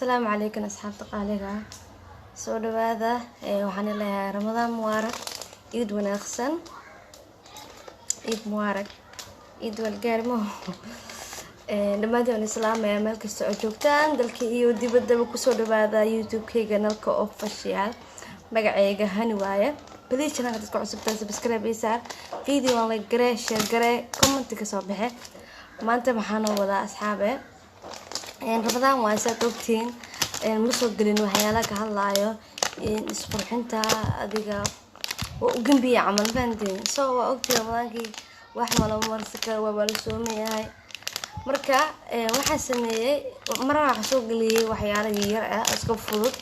Asalaamu calaykum asxaabta qaaliga, soo dhawaada. Waxaan leeyahay Ramadaan mubaarak, ciid wanaagsan, ciid mubaarak, ciid walgaarmo. Dhammaantiin waan islaamaya meel kasta oo joogtaan, dalka iyo dibaddaba. Kusoo dhawaada YouTube-kayga Nalka Official. Magacayga Hani waaye. Please, channelka dadka cusubtaa subscribe ii saar, video aan like garee, share garee, comment ka soo baxe. Maanta waxaan wadaa, asxaabe, Ramadaan waa saad ogtiin, ma soo gelin waxyaala ka hadlaayo isqurxinta. Adiga waa u gambiya camal, fahantiin? So waa ogtiin, Ramadaankii wax malama marsi karo, waa la sooman yahay. Marka waxaan sameeyey, marna waxaa soo geliyey waxyaala yar ah, iska fudud.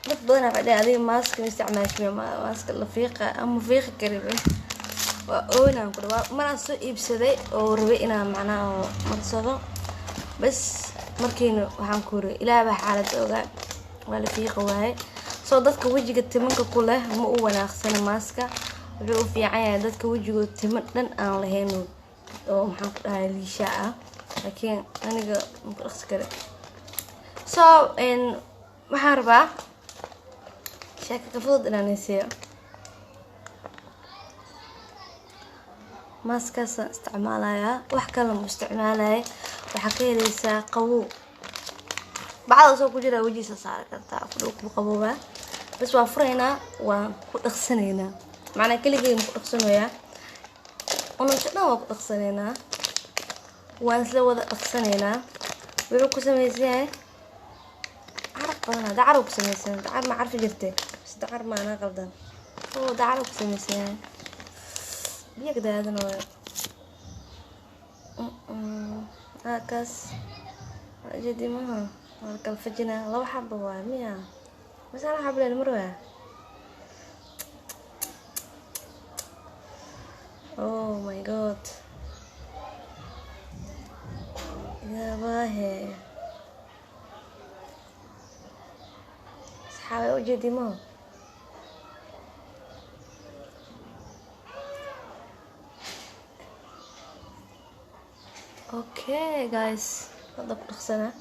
Dad badan waxay dhaheen, "Adiga maaska ma isticmaashme, maaska la fiiqa ama fiiqi karin." Waa oonaan ku dhawaa maraan soo iibsaday oo rabay inaan macnaha marsado bas. Markiina waxaan ku iri, Ilaah baa xaalada ogaa, waa la fiiqi waaye. Soo dadka wejiga timanka ku leh ma u wanaagsana maaska. Wuxuu u fiican yahay dadka wejigooda timan dhan aan lahayn oo, maxaan ku dhahay, liisha ah, laakiin aniga maku dhaqsi kare. So waxaan rabaa sheeka ka fudud inaan isiiyo. Maaskaasaan isticmaalayaa, wax kale ma isticmaalaya. Waxaa ka heleysaa qabow, bacda soo ku jira, wejiisa saari kartaa, kudhow ku qaboobaa. Bas, waa furaynaa, waan ku dhaqsanaynaa. Macnaa keligay ma ku dhaqsanayaa, ununka dhan waa ku dhaqsanaynaa, waan isla wada dhaqsanaynaa. Wuxuu ku samaysan yahay caraf badanaa, dacar ku samaysan. Dacar ma carfi jirte bas? Dacar ma anaa qaldan? Oo dacar ku samaysan yahay, biyo kadaadana waayo kaas jadi maha. Waa kala fajinaa, laba xaba waay miya mase hal xaba leen mar waa. Oh my God, yabaahe asxaabe, ujeedi maha. Okay guys, hadda ku dhaqsanaa.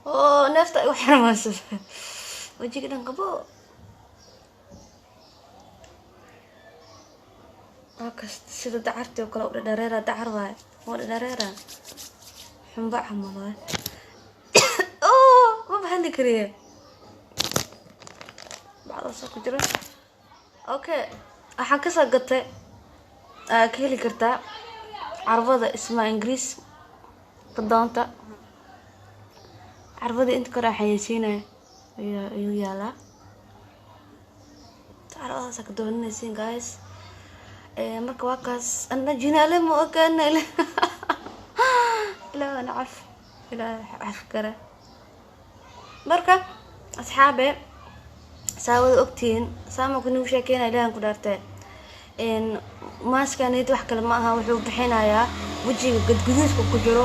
Oo neefta igu xirmayso, wejiga dhan qabo. Waa kasta sida dacartii oo kale u dhadhareera. Dacar waaye, waa dhadhareera, xumba camal waaye. Oh, ma bahali kariye, bacdaasoo ku jira. Okay, waxaan kasoo gatay, ka heli kartaa carwada Ismaa Ingiriis kadoonta. Carwada inta kore xayeysiinaya ayuu yaalaa, carwadaasa ka dooninaysiin guys. Marka waa kaas. Ana jinaale ma ogaana. Ilaah ana caf, Ilaah caf kara. Marka asxaabe, saa wada ogtihiin, saama ku nigu sheekeynaya, Ilahan ku dhaartee, maaskanid wax kale ma aha. Wuxuu bixinayaa wejiga gadguduudka ku jiro,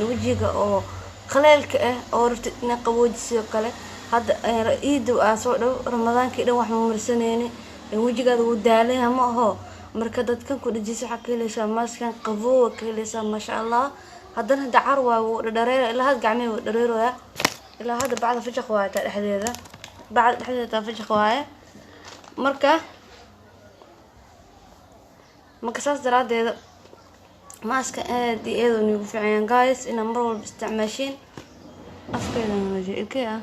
wejiga oo qaleelka ah oo rabtid inaa qaboojisidoo kale. Hadda ciida aa soo dhow, Ramadaankii dhan wax ma marsaneyni, wejigaada wuu daalaya, ma aho? Marka dadkan ku dhejisa, waxaa ka heleysaa maaskan, qaboowa ka heleysaa, maasha Allah. Haddana dacar waa, wuu dhadhareera ilaa had, gacmihi wuu dhareeraya ilaa hadda. Bacda fajaq waaye, taa dhexdeeda, bacda dhexdeeda taa fajaq waaye. Marka saas daraadeeda maaska aad iyo aad uu nigu fiicanyaan guys, inaa mar walba isticmaashiin. Afkeeda ilkey ah,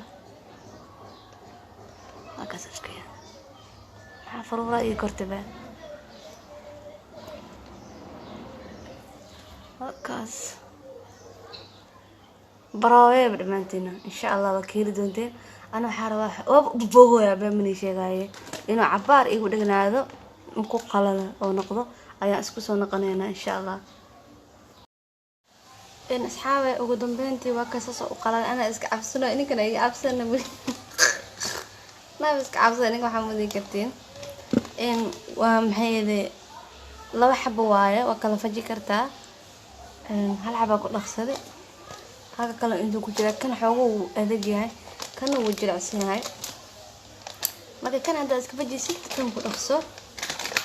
waa kaas afkeeda. Maxaa faruuraa ii kortay ba? Waa kaas. Baraaweeba dhammaantiina, insha Allah waa ka heli doonteen. Ana waxaa rabaa, waaba bobogoyaa, baa sheegaaye inuu cabaar igu dhegnaado, ku qalalo oo noqdo ayaan isku soo noqonaynaa, insha Allah. Asxaabe, ugu dambeyntii waa kasaas u qalal. Anaa iska cabsano, idinkana iga cabsana, naaba iska cabsana. Idinka waxaa mudin kartiin. Waa maxay ahayde, laba xabo waaye, waa kala faji kartaa. Hal xabaa ku dhaqsaday, halka kale intuu ku jiraa. Kan xoogo wuu adag yahay, kana wuu jilicsan yahay. Marka kan haddaad iska fajisid, kan ku dhaqso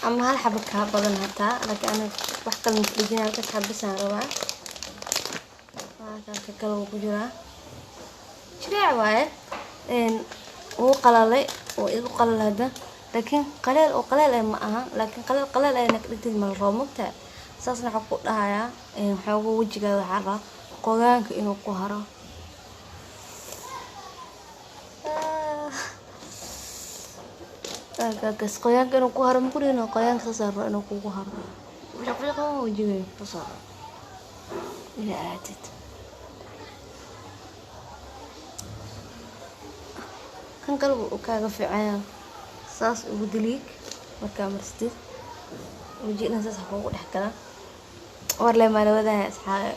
ama hal xabo kaa badan hataa, laakiin aniga wax kale ma ku dhejinaya, halkaas xabisaan rabaa. Waa halka kale wuu ku jiraa, jileec waaye. Wuu qalalay, wuu igu qalalay hadda, laakiin qaleel oo qaleel eh ma aha, laakiin qaleel qaleel ayna ka dhigtid ma la rabo, mogtahay? Saasna waxaa ku dhahayaa, xoogo wejigaada waxaa rabaa qoyaanka inuu ku haro. Kaas qoyaanka inuu ku haro ma ku dhigin, qoyaanka saas rabaa inuu kugu haro, fiiq fiiq wejiga saas rabaa inaa aatid. Kan kale wuu kaaga fiicanya, saas ugu daliig markaa marsatid wejiga dhan, saas kugu dhex gala. War le maala wadahay asxaabe,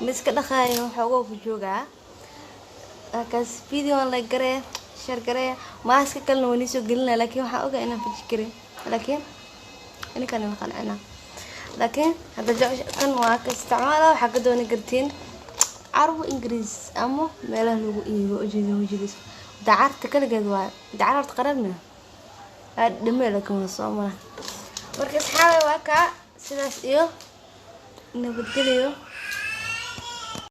ma iska dhaqaayo, xoogoo ku joogaa. Halkaas video aan like gareeya, share gareeya. Maaska kalena waan iisoo gelinaya, laakiin waxaan ogaa inaan faji karin, laakiin ininkaan ila qancina. Laakiin hadda jecesha kan waa ka isticmaala, waxaa ka dooni kartiin Carwo Ingiriis ama meelaha lagu iibo. Ujeeda wejigiisa dacarta kaligeed waaye, dacar horta qarar miya aa dhame, laakiin waa soo mara. Marka asxaabe, waa kaa sidaas iyo nabadgeliyo.